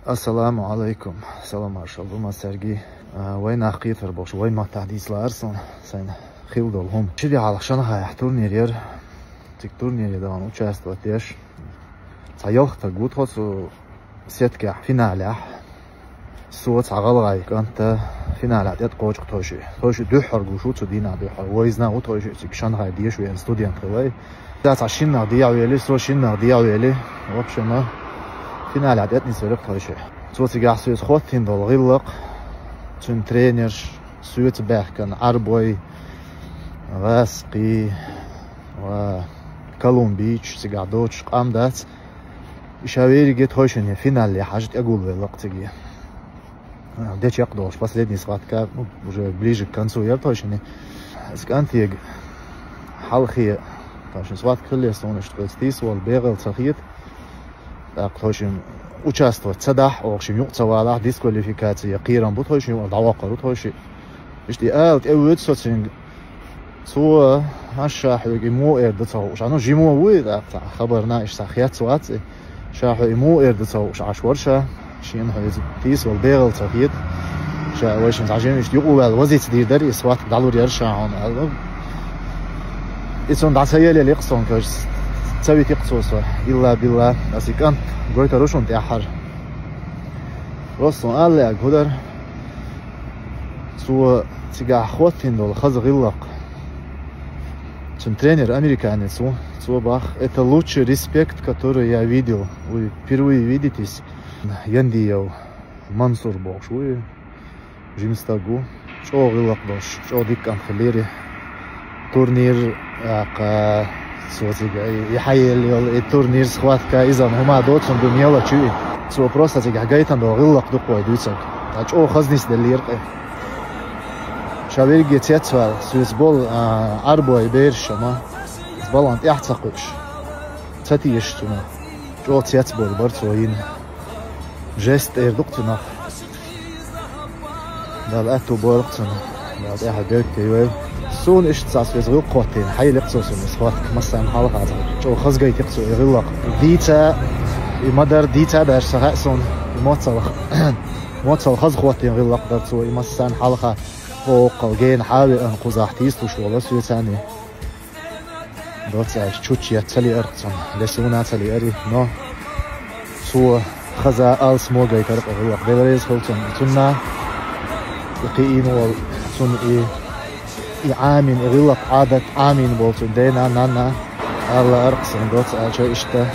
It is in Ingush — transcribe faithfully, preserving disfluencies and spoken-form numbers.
Ассаламу Ӏалайкум. Салам-маршал ду массаьрга. А, вай нах кхетар болуш, вай маттахь дийцалахь сона, сайна хилла долу хӀума. Ши де хьалха Шанхайхь турнир яра. Цига турнире дахана участвовать деш, цхьа ялх стаг ву тхо цу сеткехь финалехь. Со, цхьа гӀалгӀай кӀант финалехь тӀе а кхочу тхойша. Тхойша дуьххьара гуш ву цу дийнахь дуьххьара. Вайзна ву тхойша цига Шанхай деша веана студент хилла. Да, цхьа шиннах дехьавели, со шиннах дехьавели. В общем, финалехь тӀе а нисвелира тхойша. Цо цигахь соьца хӀоттийна долу гӀиллакх, цуьнан тренерш, соьца баьхкина Ӏарбой, гӀазкхий, ва колумбийчу цигахь доцуш къам дац. И ша верриге тхойшинна финале хьажа тӀегулвелла-кх цига. А, де чекхдолуш, последний схватка, ну, уже ближе к концу яра тхойшинна. Ас кӀантега хьалхе, тхойшинна схватка хилла, суна иштта кхуьйца тийсавала бегӀал ца хета. ТӀаккха тхойшинна участвовать ца дахь, оха шимма юкъа ца валахь, дисквалификация, кхерам бу тхойшинна, дӀавоккхур ву тхойши. Иштта и ала тӀевоьду со цуьнга. Цо, а, ша хьоьга и муха эр ду ца хууш. А, ну, жимо вуй, тӀаккха цхьа хабарна иштта цхьа хец вац и. Ша хьоьга и муха эр ду ца хууш Ӏаш вара ша. Шена хьоьца тийсавала бегӀал ца хета. Ша вайшинна цхьа жимма иштта юкъа ваьлла вазица дийр дара, и схватка дӀалур яра ша хьуна аьлла. И цунна дӀа ца елла лекха сон каш. Ца вити-кх цо со. Илла билла, ас и кӀант гойтар ву шуна тӀаьххьара. Просто сон ала лаьа хӀу дара. Цо цигахь хӀоттийна долу хаза гӀиллакх. Цуьнан тренер американец ву. Цо бах: «Это лучший респект, который я видел. Вы впервые видитесь». Яндиев Мансур бохуш ву и. Жима стаг ву. ЧӀогӀа гӀиллакх долуш, чӀогӀа дика кӀант хиллера. Турнир, аккха, цо цига и, и хьаелла йолу, и турнир, схватка, иза хӀума доцун ду мелочи ю и. Цо просто цигахь гайтина долу гӀиллакх ду-кх вай дуьйцург. Ткъа чӀогӀа хаза нисделлера-кх и. Ша верриге цецваьлла, соьца болу, а, Ӏарбой бераш ма, балан тӀаьхьа ца кхуьуш, ца тешаш цунах. ЧӀогӀа цецбовла бара цо йина. Жест эр ду-кх цунах. Дала аьтту бойла-кх цунна. Дала тӀаьхье беркате йойла. Суна иштта цхьа соьца гӀиллакх хӀоттийна, хьаелла-кх цо суна схватка, массарна хьалха а цхьа. ЧӀогӀа хаза гайтира-кх цо и гӀиллакх. Дийца, и ма-дарра дийца а даьржа ца хаьа суна, и моццалла, моццалла хаза хӀоттийна гӀиллакх дара цо, и массарна хьалха. Воккхал гена хьа а веана кхузахь тийсалуш волу соьца цхьаьна. Доцца аьлча, чучча ца лиара-кх цунна, весуна ца лиара, но цо хаза алсамо гайтира-кх гӀиллакх. Дела реза хуьлда цунна. Цунна и кхиийна волу, цунна и, и Ӏамийна, и гӀиллакх, Ӏадат Ӏамийна болу цуьнан дена, нанна, ала лаьара-кх суна, доцца аьлча, иштта.